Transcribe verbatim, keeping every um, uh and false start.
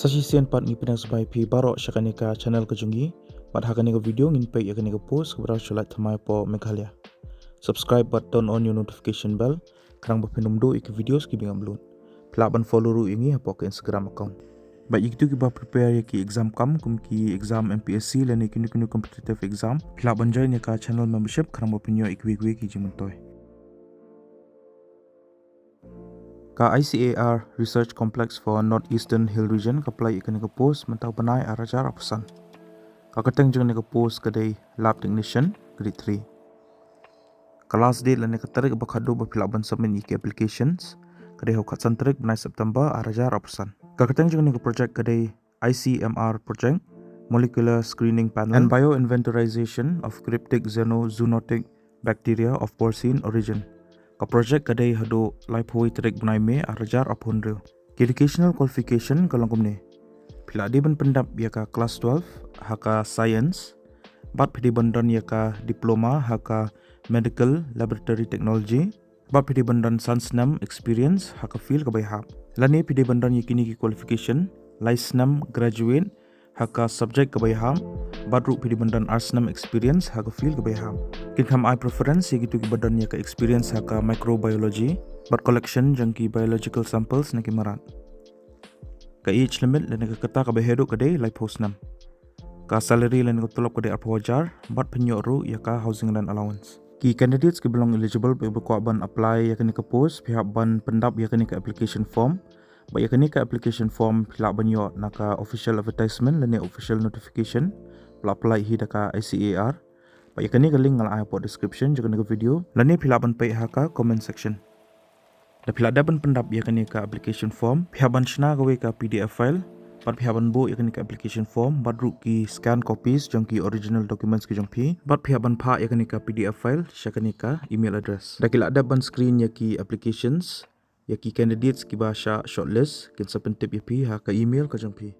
Sa shisien pat ngi pyndep sngewbha ïa phi baroh sha kane ka channel ka jong ngi. Bad ha kane ka video ngin peit ïa kane ka post kaba dei sha Laitumkhrah, Meghalaya. Subscribe bad turn on your notification bell, khnang ba phin ym duh ïa ki videos kiba ngi upload. Phi lah ban follow ruh ïa ngi hapoh ka Instagram account. Bad ïa kito kiba prepare ïa ki exam kam, kum ki exam M P S C lane kino kino competitive exam, phi lah ban join ïa ka channel membership khnang ba phin ïoh ïa kiwei kiwei ki jingmyntoi. Ka I C A R Research Complex for North Eastern Hill Region ka plie ïa kane ka post mynta u bnai ar hajar arphew san. Ka kyrteng jong kane ka post ka dei Lab Technician, Grade three. Ka last date lane ka tarik ba khatduh ba phi lah ban submit ïa ki applications ka dei ha u khatsan tarik bnai September ar hajar arphew san. Ka kyrteng jong kane ka project ka dei I C M R project, Molecular Screening Panel and Bioinventarization of Cryptic Xenozoonotic Bacteria of Porcine Origin. Ka project ka dei haduh laiphew tarik bnai May ar hajar arphew hynriew. Ki educational qualification ka long kumne: phi lah dei ban pyndep ïa ka class twelve ha ka science, bad phi dei ban don ïa ka diploma ha ka medical laboratory technology, bad phi dei ban don san snem experience ha ka field kaba ïahap. Lane phi dei ban don ïa kine ki qualification lai snem graduate ha ka subject kaba ïahap, bad ruh phi dei ban don ar snem experience ha ka field kaba ïahap. Kin kham ai preference ïa kito kiba don ïa ka experience ha ka microbiology bad collection jong ki biological samples na ki mrad. Ka age limit lane ka kyrta kaba heh duh ka dei laiphew snem. Ka salary lane ka tulop ka dei arphew hajar, bad phin ïoh ruh ïa ka housing rent allowance. Ki candidates kiba long eligible bad ba kwah ban apply ïa kane ka post, phi hap ban pyndep ïa kane ka application form. Bad ïa kane ka application form phi lah ban ïoh na ka official advertisement lane official notification ba la plie hi da ka I C A R. Bad ïa kane ka link nga la ai hapoh description jong kane ka video, lane phi lah ban peit ha ka comment section. Da phi la dep ban pyndep ïa kane ka application form, phi hap ban shna kawei ka P D F file, bad phi hap ban buh ïa kane ka application form bad ruh ki scan copies jong ki original documents ki jong phi, bad phi hap ban phah ïa kane ka P D F file sha kane ka email address. Da ki la dep ban screen ïa ki applications, ïa ki candidates kiba shah shortlist kin sa pyntip ïa phi ha ka email ka jong phi.